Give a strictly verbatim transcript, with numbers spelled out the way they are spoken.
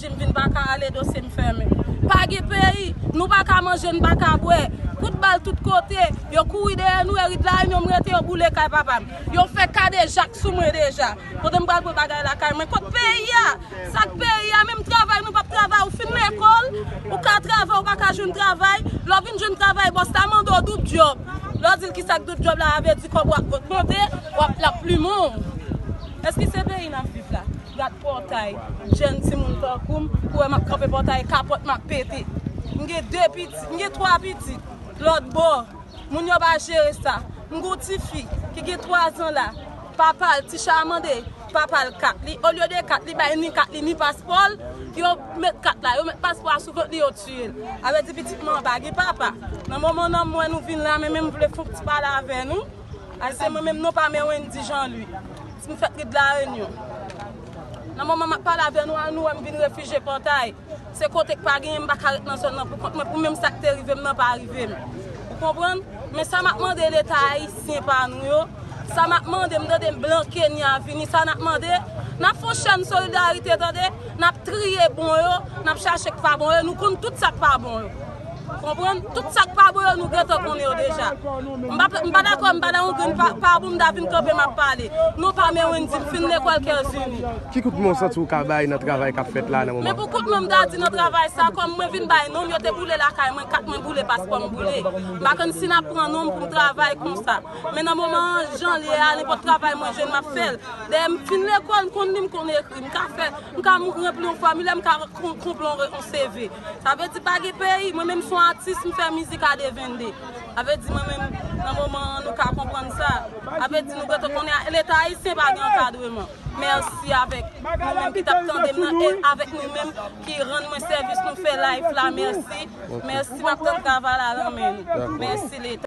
M vin pa ka ale, dosye m fèmen. Pa gen peyi, nou pa ka manje, n pa ka bwè. Kout bal tout kote, yo kouri dèyè nou, e ri de la Réunion m rete, yo boule kay papa m. Yo fè kadejak sou mwen deja. Kote m pral pran bagay lakay mwen? Kot peyi a? Sa k peyi a? Menm travay nou p ap travay, ou fin lekòl, ou ka travay, ou pa ka jwenn travay. Lè w vin jwenn travay, bòs la mande w doub djòb. Lè w di l ki sa k doub djòb la, a vle di kòb w ap ogmante, w ap, l ap plimen w. Èske se peyi n ap viv la? Gad pòtay jèn timoun tankou m, ou wè m ap kanpe pòtay, kapòt m ap pete. M gen de pitit, m gen twa pitit. Lòt bò, moun yo pa jere sa. M gen yon tifi ki gen twa zan la. Papa l, Ticha a mande papa l kat li. Olye de kat, li bay ni kat li, ni paspò l. Yo met kat la, yo met paspò a sou vant li, yo tiye l. A vle di pitit mwen an pa gen papa. Nan moman nan m wè nou vin la, men, men m vle fè yon ti pale avè nou. A se mwen menm non pa men Wendy Jean Louis. M fèt ri de la Réunion. Nan moman m ap pale avè nou a, nou wè m vin refijye pòtay. Se kote k pa genyen, m pa ka ret nan zòn nan pou kont mwen, pou menm sa k te rive m nan pa rive m. Ou konprann? Men sa m ap mande Leta ayisyen pa nou yo, sa m ap mande, m tande blan Kenya vini, sa n ap mande, n ap fè yon chèn solidarite, tande, n ap triye bon yo, n ap chache k pa bon yo, nou konn tout sa k pa bon yo. Konprann? Tout sa k pa bon yo, nou gentan konnen yo deja. M pa, m pa dakò, m pa nan yon grenn pa, pa bon, m ta vin kanpe, m ap pale. Non pa men Wendy, m fin lekòl Kèzini. Ki kout men w santi w ka bay nan travay k ap fèt la nan moman? Men pou kout men m ta di nan travay sa, kòm mwen vin bay non m, yo te boule lakay mwen, kat mwen boule, paspò m boule. M pa konn si n ap pran non m pou m travay konsa. Men nan moman an, jan l ye a, nenpòt travay mwen jwenn, m ap fè l. Dèyè m fin lekòl, m konn li, m konn ekri, m ka fè, m ka mou-, ranpli yon fòmilè, m ka kon-, konpli yon re-, yon C V. Sa vle di pa gen peyi, mwen menm se yon atis, m fè mizik a de vennde. Sa vle di mwen menm, nan moman an, nou ka konprann sa. Sa vle di nou gentan konnen Leta ayisyen pa gen ankadreman. Mèsi avèk nou menm ki t ap tande m nan, e avèk nou menm ki rann mwen sèvis, nou fè live la, mèsi. Mèsi, m ap tann travay la nan men nou. Mèsi, Leta.